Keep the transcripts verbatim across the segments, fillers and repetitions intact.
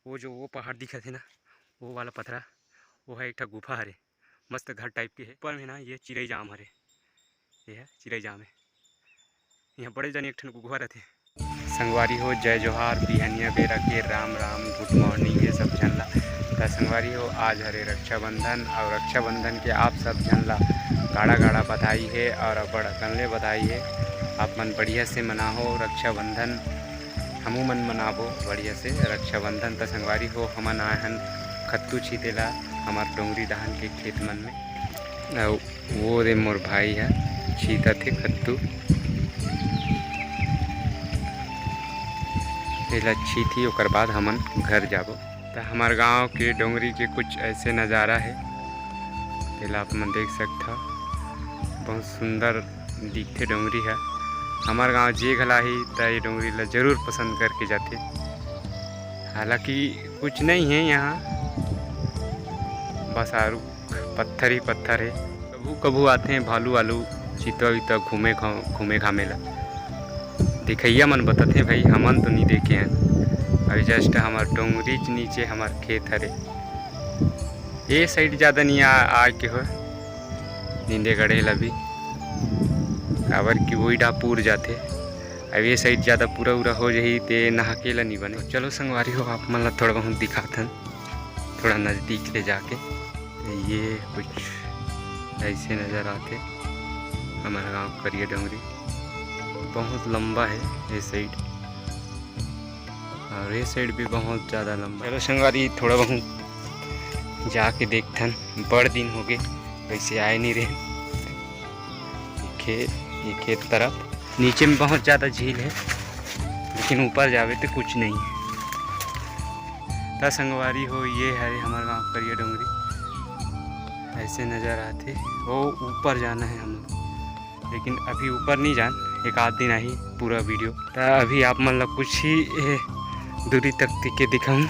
वो जो वो पहाड़ दिखत हे ना, वो वाला पथरा, वो है एक ठा गुफा हरे, मस्त घर type के हे। ऊपर में ना ये चिरई जाम हरे, ये है चिरई जाम है। यहाँ बड़े जन एक ठन गुफा रथे। संगवारी हो, जय जोहार, बिहनिया बेरा के राम राम, good morning ये सब झन ला। त संगवारी हो, आज हरे रक्षाबंधन, और रक्षाबंधन के आप सब झन ला गाड़ा गाड़ा बधाई हे और बड़ अकन ले बधाई हे। आप मन बढ़िया से मनाहो रक्षाबंधन, हमू मन मनाबो बढ़िया से रक्षाबंधन। त संगवारी हो, हमन आए हन खत्तू छीते ला हमार डोंगरी डहन के खेत मन में। अउ वो दे मोर भाई ह छीतत हे खत्तू, तेला छीती, ओकर बाद हमन घर जाबो। त हमार गांव के डोंगरी के कुछ ऐसे नज़ारा हे, तेला आप मन देख सकथव। बहुत सुंदर दिखथे डोंगरी ह। हमार गांव जे घला आही त ये डोंगरी ला जरूर पसंद करके जाथे। हालांकि कुछ नहीं है यहाँ, बस आरू पत्थर ही पत्थर है। कभू कभू आथे भालू वालू, चितवा वितवा घूमे घा-, घूमे घामे ला। देखइया मन बतथे भाई, हमन तो नहीं देखे हैं। अभी just हमार डोंगरी के नीचे हमार खेत हरे। ये side ज़्यादा नहीं आ, आ के हो निंदे गड़े ला भी, काबर कि वही डा पूर जाथे। अब ये side ज़्यादा पूरा उरा हो जाही ते नहाके ला नहीं बने। चलो संगवारी हो, आप मन ला थोड़ा बहुत दिखाथन, थोड़ा नज़दीक ले जाके। तो ये कुछ ऐसे नज़र आथे हमारा गांव करिया डोंगरी, बहुत लंबा है ये side। और ये side भी बहुत ज़्यादा लंबा। चलो संगवारी, थोड़ा बहुत जाके देखथन, बड़ दिन हो गए वैसे आए नहीं रहे। ये खेत, ये खेत तरफ नीचे में बहुत ज़्यादा झील है, लेकिन ऊपर जावे तो कुछ नहीं है। त संगवारी हो, ये हरे हमार गांव करिया डोंगरी, ऐसे नज़र आथे। वो ऊपर जाना है हम, लेकिन अभी ऊपर नहीं जान, एक आध दिन आही पूरा video। त अभी आप मन ला कुछ ही ए, दूरी तक के दिखाऊं।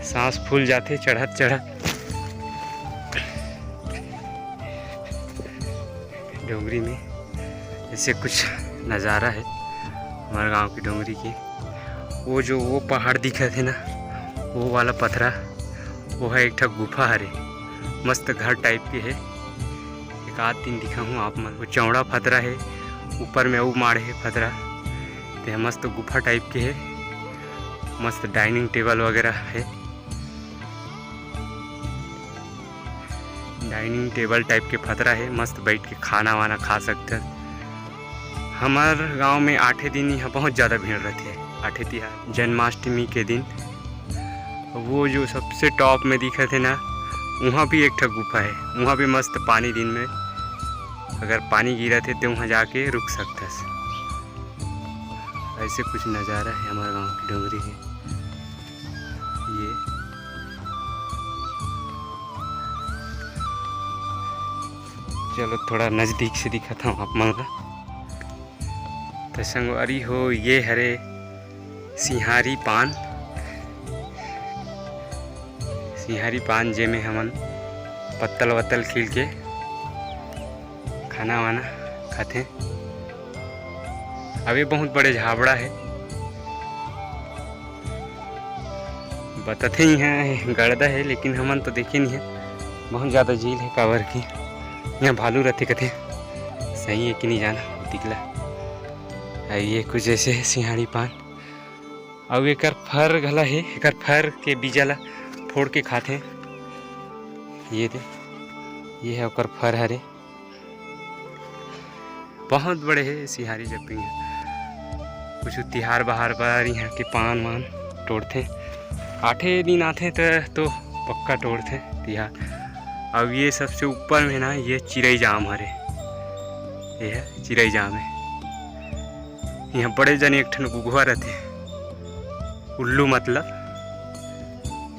सांस फूल जाथे चढ़त चढ़त। डोंगरी में ऐसे कुछ नज़ारा है हमारे गांव की डोंगरी के। वो जो वो पहाड़ दिखत है ना, वो वाला पथरा, वो है एक ठा गुफा हरे, मस्त घर type के है। एक आध दिन दिखाहूँ आप मन। वो चौड़ा फतरा है, ऊपर में अउ माढ़े है फतरा, ते मस्त गुफा type के है, मस्त dining table वगैरह है। Dining table type के फतरा है, मस्त बैठ के खाना वाना खा सकते हैं। हमार गांव में आठे दिन यहाँ बहुत ज़्यादा भीड़ रहती है, आठे तिहार, जन्माष्टमी के दिन। वो जो सबसे top में दिखत है ना, वहाँ भी एक ठा गुफा है, वहाँ भी मस्त पानी दिन में अगर पानी गिरत है तो वहाँ जाके रुक सकथस। ऐसे कुछ नज़ारा है हमारे गांव की डोंगरी के। ये चलो थोड़ा नज़दीक से दिखाता हूँ आप मन ला। तो संगवारी हो, ये हरे सिंहारी पान, सिंहारी पान जेमे हमन पत्तल वत्तल खील के खाना वाना खाथे। अभी बहुत बड़े झाबड़ा है, बतथे यहाँ गड़दा है, लेकिन हमन तो देखे नहीं है। बहुत ज़्यादा झील है, काबर की यहाँ भालू रहते कथे, सही है कि नहीं जाना दिखला। आ ये कुछ ऐसे है सिंहाड़ी पान। अउ एकर फर घला हे, एकर फर के बीजा ला फोड़ के खाथे। ये दे, ये है ओकर फर हरे, बहुत बड़े हे सिंहारी जब भी। कुछ तिहार बहार बर यहाँ के पान वान टोड़थे, आठे दिन आथे त तो पक्का टोड़थे तिहार। अब ये सबसे ऊपर में ना, ये चिरई जाम हरे, ये है चिरई जाम है। यहाँ बड़े जन एक ठन गुघवा रहते, उल्लू मतलब।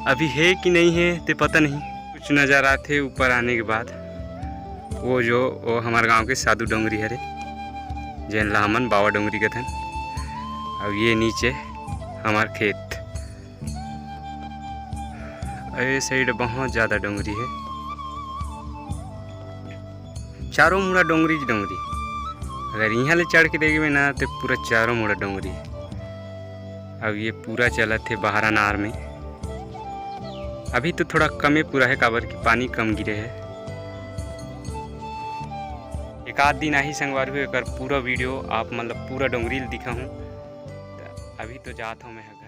अभी है कि नहीं है ते पता नहीं। कुछ नजर आते ऊपर आने के बाद। वो जो, वो हमारे गांव के साधु डोंगरी हरे, जेन ला हमन बाबा डोंगरी कथन। अब ये नीचे हमार खेत, अउ ये side बहुत ज़्यादा डोंगरी है, चारों मुड़ा डोंगरी ज डोंगरी। अगर इहाँ ले चढ़ के देखे ना, तो पूरा चारों मुड़ा डोंगरी। अब ये पूरा चलत हे बहरा नार में। अभी तो थोड़ा कमे पूरा हे, काबर कि पानी कम गिरे हे। एक आध दिन आही संगवारी हो, एकर पूरा वीडियो आप मन ल पूरा डोंगरी ल दिखाहूँ। त अभी तो जात हूँ मैं।